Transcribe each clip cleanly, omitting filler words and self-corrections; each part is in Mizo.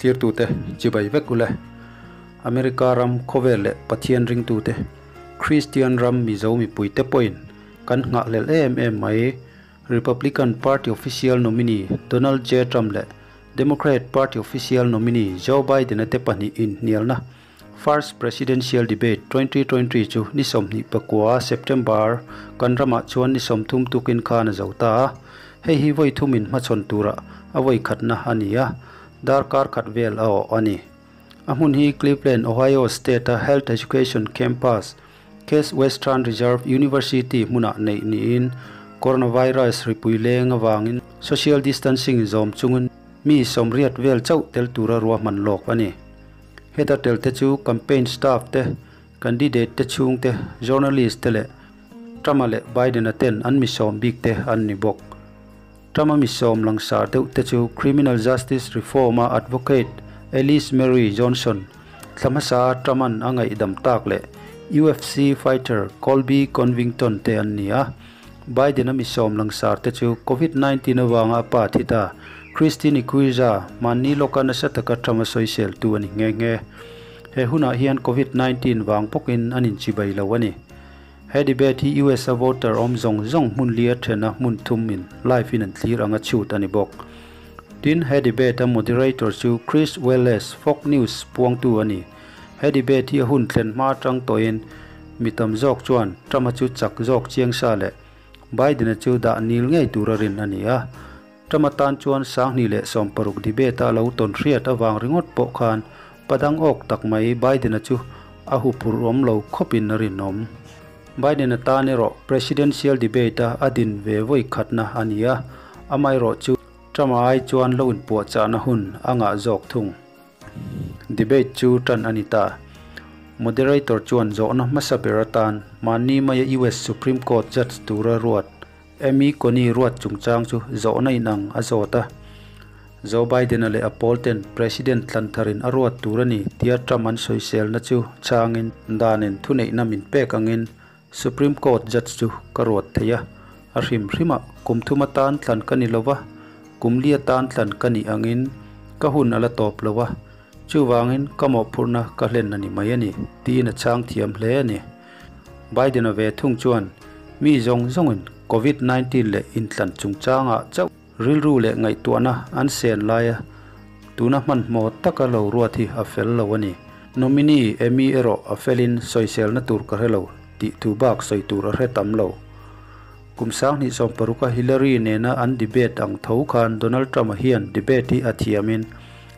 Thlirtute chibai vek ule. America ram khawvel leh Pathian ringtute, Kristian ram Mizo mipuite pawhin kan nghahhlelh em em mai. Republican Party official nominee Donald J Trump leh Democrat Party official nominee Joe Biden-a te pahnih inhnialna First Presidential Debate 2020 chu ni 29 September kan ramah chuan ni 30 tukin khan a zo ta a. Hei hi vawi thumin hmachhawn tura a vawi khatna a ni a, darkar khat vel a awh a ni. A hmun hi Cleveland, Ohio State-a Health Education Campus, Case Western Reserve University hmunah neih niin coronavirus ripui leng avangin social distancing zawm chungin mi 80 vel chauh tel tura ruahman lawk a ni. Heta tel te chu campaign staff te, candidate te chhung te, journalist te leh Trump-a leh Biden-a ten an mi sawm bik te an ni bawk. Trump-a mi sawm langsar deuh te chu criminal justice reform-a advocate Alice Mary Johnson, thla hmasa Trump-a'n a ngaihdam tak leh UFC fighter Colby Covington te an ni a. Biden-a mi sawm langsar te chu COVID-19 avanga a pa thi ta Christine Quiza, mahni lawka nasa taka Trump-a sawisel tu a ni nghe nghe. He hunah hian COVID-19 vang bawkin an inchibai lo a ni. He debate hi US a voter awm zawng zawng hmun li a thena hmun thum in live in an thlir anga chhut a ni bawk. Tin, he debate a moderator chu Chris Wallace, Fox News puangtu a ni. He debate hi a hun thlen hma atang tawhin mi tam zawk chuan Trump-a chu chak zawk chiang sa leh Biden-a chu dah nil ngei tura rin a ni a. Trump-a tan chuan 2016 debate a lo tawn hriat avang ringawt pawh khan padang awk tak mai Biden-a chu a huphurh awm lo khawpin a rinawm. Biden-a tan erawh presidential debate a a din ve vawi khatna a ni a, amaherawh chu Trump-a ai chuan lo inpuahchahna hun a ngah zawk thung. Debate chu tan a ni ta. Moderator chuan zawhna hmasa ber atan mahni maia US Supreme Court judge tura ruat Amy Coney ruat chungchang chu zawhna inang a zawt a. Joe Biden-a leh a pawl ten President thlan tharin a ruat tur a ni tia Trump an sawiselna chu changin danin thuneihna min pek angin Supreme Court judge chu ka ruat thei a. A hrim hrimah kum thum atan thlan ka ni lova, kum li atan thlan ka nih angin ka hun a la tawp lo a, chuvangin ka mawhphurhna ka hlen a ni mai a ni tiin a chhang thiam hle a ni. Biden-a ve thung chuan mi zawng zawngin COVID-19 leh inthlan chungchangah chauh rilru leh ngaihtuahna an sen laia tuna hmanhmawh taka lo ruat hi a fel lo a ni. Nominee Amy erawh a felin sawiselna tur ka hre lo tih thu bak sawi tur a hre tam lo. Kum 2016-a Hillary nena an debate ang tho khan Donald Trump-a hian debate hi a thiamin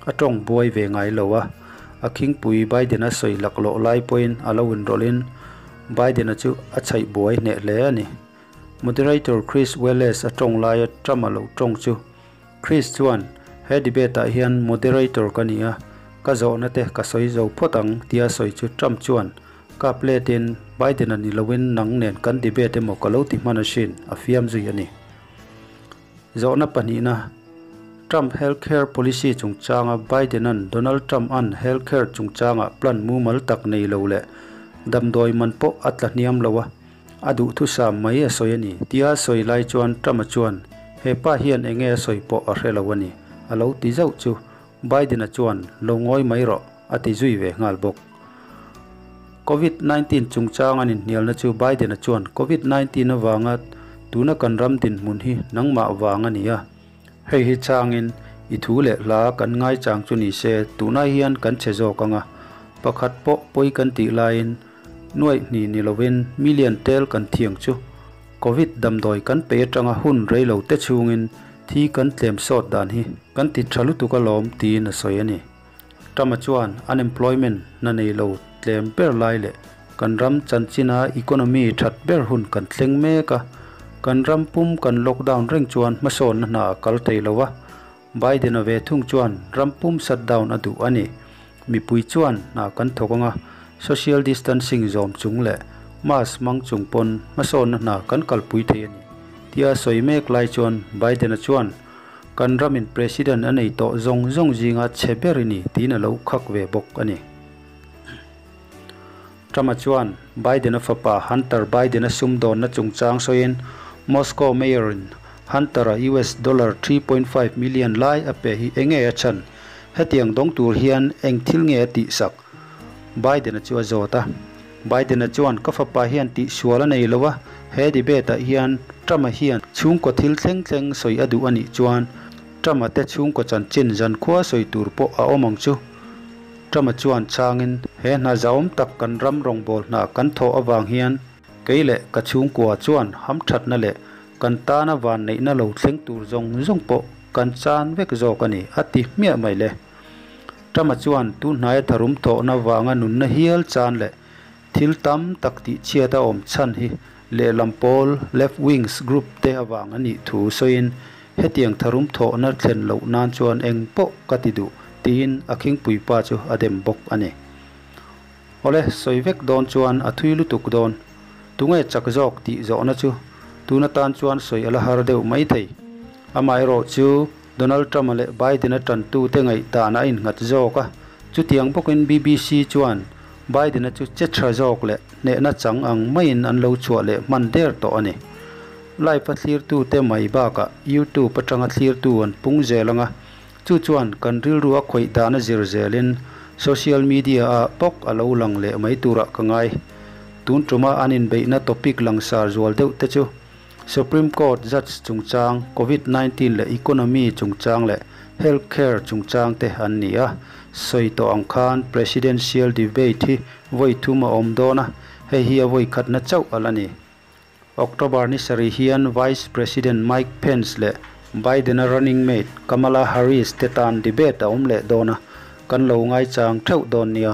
a tawng buai ve ngai lo a. A khingpui Biden-a sawi laklawh lai pawhin a lo inrawlhin Biden-a chu a chhaih buai hneh hle a ni. Moderator Chris Wallace a tawng laia Trump-a lo tawng chu Chris chuan he debate-ah hian moderator ka ni a, ka zawhna te ka sawi zo phawt ang tia sawi chu Trump chuan kap letin Biden-a ni loin nang nen kan debate emaw ka lo ti hman asin a fiam zui a ni. Zawhna pahnihna Trump healthcare policy chungchanga Biden-a'n Donald Trump-a'n healthcare chungchanga plan mumal tak nei lo leh damdawi man pawh a tla hniam lo a, a duh thusam mai a sawi a ni tia sawi lai chuan Trump-a chuan he pa hian enge a sawi pawh a hre lo a ni a lo ti zauh chu Biden-a chuan lo ngawi mai rawh a ti zui ve nghal bawk. COVID-19 chungchang an inhnialna chu Biden-a chuan COVID-19 avanga tuna kan ram dinhmun hi nangmah vang a ni a, hei hi changin i thu leh hla kan ngai chang chu ni se tunah hian kan che zawk anga, pakhat pawh pawi kan tih laiin nuaih hnih ni lovin million tel kan thiang chu Covid damdawi kan pe atanga hun rei lo te chhungin thi kan tlem sawt dan hi kan ti tha lutuk alawm tiin a sawi a ni. Trump-a chuan unemployment na nei lo tlem ber lai leh kan ram chanchina economy that ber hun kan thleng mek a, kan ram pum kan lockdown reng chuan hmasawnna hna a kal thei lo a, Biden-a ve thung chuan ram pum shutdown a duh a ni. Mipui chuan hna kan thawk anga social distancing zawm chung leh mask hmang chung pawn hmasawnna hna kan kalpui thei a ni tia sawi mek lai chuan Biden-a chuan kan ramin president a nei tawh zawng zawng zinga che ber i ni tiin a lo khak ve bawk a ni. Trump-a chuan Biden-a fapa Hunter Biden-a sumdawnna chungchang sawiin Moscow mayor-in Hunter-a US dollar 3.5 million lai a pe hi enge a chhan? Hetiang dawng tur hian eng thil nge a tihsak? Biden-a chu a zawt a. Biden-a chuan, Ka fapa hian tihsual a nei lo a, he debate-ah hian Trump-a hian chhungkaw thil thleng thleng sawi a duh a nih chuan Trump-a te chhungkaw chanchin zankhua sawi tur pawh a awm ang chu. Trump-a chuan chhangin, He hna zahawm tak kan ram rawngbâwl hna kan thawh avang hian kei leh ka chhungkua chuan hamthatna leh kan tana vanneihna lo thleng tur zawng zawng pawh kan chan vek zawk a ni, a ti hmiah mai le. Trump-a chuan tunhnaia tharum thawhna vanga nunna hial chan leh thil tam tak tihchhiat a awm chhan hi lehlam pawl, left wings group, te avang a nih thu sawiin, Hetiang tharum thawhna thlen loh nan chuan eng pawh ka ti duh, tiin a khingpuipa chu a dem bawk a ni. Awle, sawi vek dawn chuan a thui lutuk dawn. Tunge chak zawk tih zawhna chu tun atan chuan sawi a la har deuh mai thei. Amaherawh chu Donald Trump-a leh Biden-a tantute ngaihdan a innghat zawk a, chutiang bawkin BBC chuan Biden-a chu che tha zawk leh hnehna chang ang maiin an lo chhuah leh hman der tawh a ni. Live-a thlirtute mai bakah YouTube atanga thlirtu an pung zel ang a, chu chuan kan rilru a khawih dan a zir zelin social media-ah bawk a lo lang leh mai turah ka ngai. Tun tuma an inbeihna topic langsar zual deuh te chu Supreme Court judge chungchang, Covid 19 leh economy chungchang leh health care chungchang te an ni a. Sawi tawh ang khan Presidential debate hi vawi thum a awm dawn a, hei hi a vawi khatna chauh a la ni. October ni sarih hian Vice President Mike Pence leh Biden-a running mate Kamala Harris te tan debate a awm leh dawn a, kan lo ngaichang theuh dawn nia.